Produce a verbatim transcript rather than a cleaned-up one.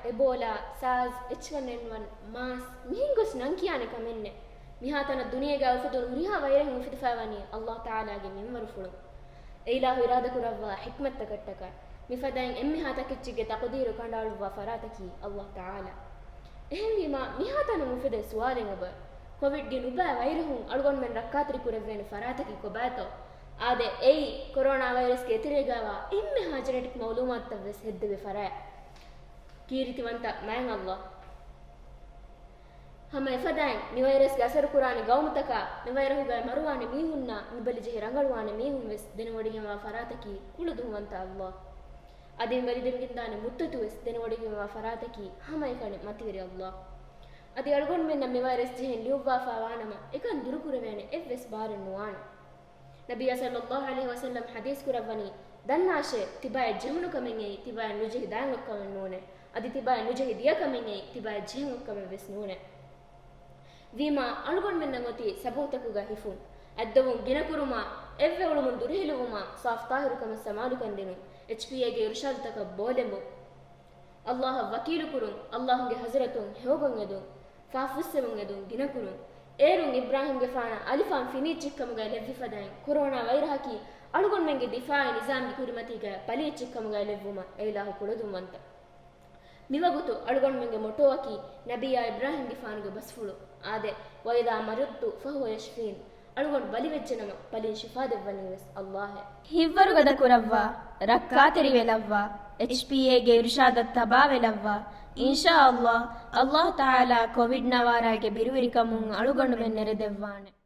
އެބޯލާ، ސާސް، އެޗް ވަން އެން ވަން، މާސް، މިހެން ގޮސް ނަން ކިޔާނެ ކަމެއް ނެތް. މިހާތަނަށް ދުނިޔޭގަ އުފެދުނު ހުރިހާ ވައިރަހުން އުފެދިފައިވަނީ ﷲ ތަޢާލާގެ މިންވަރުފުޅުން. އެއިލާހު އިރާދަކުރައްވާ ޙިކްމަތްތަކަށްޓަކާ، މިފަދައިން އެންމެހާ ތަކެއްޗެއްގެ ތަޤުދީރު ކަނޑައަޅުއްވާ ފަރާތަކީ ﷲ ތަޢާލާ. އެހެންވީމާ، މިހާތަނުން އުފެދޭ ސުވާލެއް އެބަ. ކޮވިޑްގެ ނުބައި ވައިރަހުން އަޅުގަނޑުމެން ރައްކާތެރިކުރެވޭނެ ފަރާތަކީ ކޮބާތޯ؟ އާދެ، އެއީ ކޮރޯނާ ވައިރަސްގެ އެތެރޭގައިވާ އެންމެހާ ޖެނެޓިކް މައުލޫމާތުތައްވެސް ހެއްދެވި ފަރާތް. ކީރިތިވަންތަ މާތް ﷲ. ހަމަ އެފަދައިން މި ވައިރަސްގެ އަސަރުކުރާނެ ގައުމުތަކާ، މި ވައިރަހުގައި މަރުވާނެ މީހުންނާ، މި ބަލި ޖެހި ރަނގަޅުވާނެ މީހުން ވެސް ދެނެވޮޑިގެންވާ ފަރާތަކީ ކުޅަދުންވަންތަ ﷲ. އަދި ވަލިދެމިގެންދާނެ މުއްދަތު ވެސް ދެނެވޮޑިގެންވާ ފަރާތަކީ ހަމައެކަނި މަތިވެރި ﷲ. އަދި އަޅުގަނޑުމެންނަށް މި ވައިރަސް ޖެހެން ލިޔުއްވާފާ ވާނަމަ، އެކަން ދުރުކުރެވޭނެ އެއްވެސް ބާރެއް ނުވާނެ. ނަބިއްޔާ ޞައްލައްލާހު ޢަލައިހި ވަސައްލަމް ޙަދީޘް ކުރައްވަނީ، ދަންނާށޭ، ތިބާއަށް ޖެހުނު ކަމެއް އެއީ ތިބާއަށް ނުޖެހި ދާން އޮތް ކަމެއް ނޫނޭ. އަދި ތިބާއަށް ނުޖެހި ދިޔަ ކަމެއް އެއީ ތިބާއަށް ޖެހެން އޮތް ކަމެއް ވެސް ނޫނޭ. ވީމާ، އަޅުގަނޑުމެންނަށް އޮތީ ސަބޫތަކުގަ ހިފުން، އަތްދޮވުން ގިނަކުރުމާ، އެއްވެ އުޅުމުން ދުރުހެލިވުމާ، ސާފު ޠާހިރު ކަމަށް ސަމާލުކަން ދިނުން، އެޗްޕީއޭގެ އިރުޝާދުތަކަށް ބޯލެނބުން. ﷲ އަށް ވަކީލުކުރުން، ﷲގެ ޙަޟްރަތުން ހެޔޮގޮތް އެދުން، ފާފަ ފުއްސެވުން އެދުން ގިނަކުރުން. އޭރުން އިބްރާހީމްގެފާނަށް އަލިފާން ފިނި އެއްޗެއްކަމުގައި ލެއްވި ފަދައިން، ކޮރޯނާ ވައިރަހަކީ އަޅުގަނޑުމެންގެ ދިފާޢީ ނިޒާމްގެ ކުރިމަތީގައި ބަލި އެއްޗެއްކަމުގައި ލެއްވުމަށް އެއިލާހު ކުޅަދުންވަންތަ. މިވަގުތު އަޅުގަނޑުމެންގެ މޮޓޯއަކީ ނަބިއްޔާ އިބްރާހީމްގެފާނުގެ ބަސްފުޅު. އާދެ، ވައިޒާ މަރިޟްތު ފަހުވަ ޔަޝްފީން. އަޅުގަނޑު ބަލިވެއްޖެނަމަ، ބަލިން ޝިފާ ދެއްވަނީވެސް ﷲއޭ. ހިތްވަރުގަދަ ކުރައްވާ، ރައްކާތެރިވެލައްވާ، އެޗްޕީއޭގެ އިރުޝާދަށް ތަބާވެލައްވާ. އިންޝާﷲ، ﷲ ތަޢާލާ ކޮވިޑް ނަވާރާގެ ބިރުވެރިކަމުން އަޅުގަނޑުމެން ނެރެދެއްވާނެ.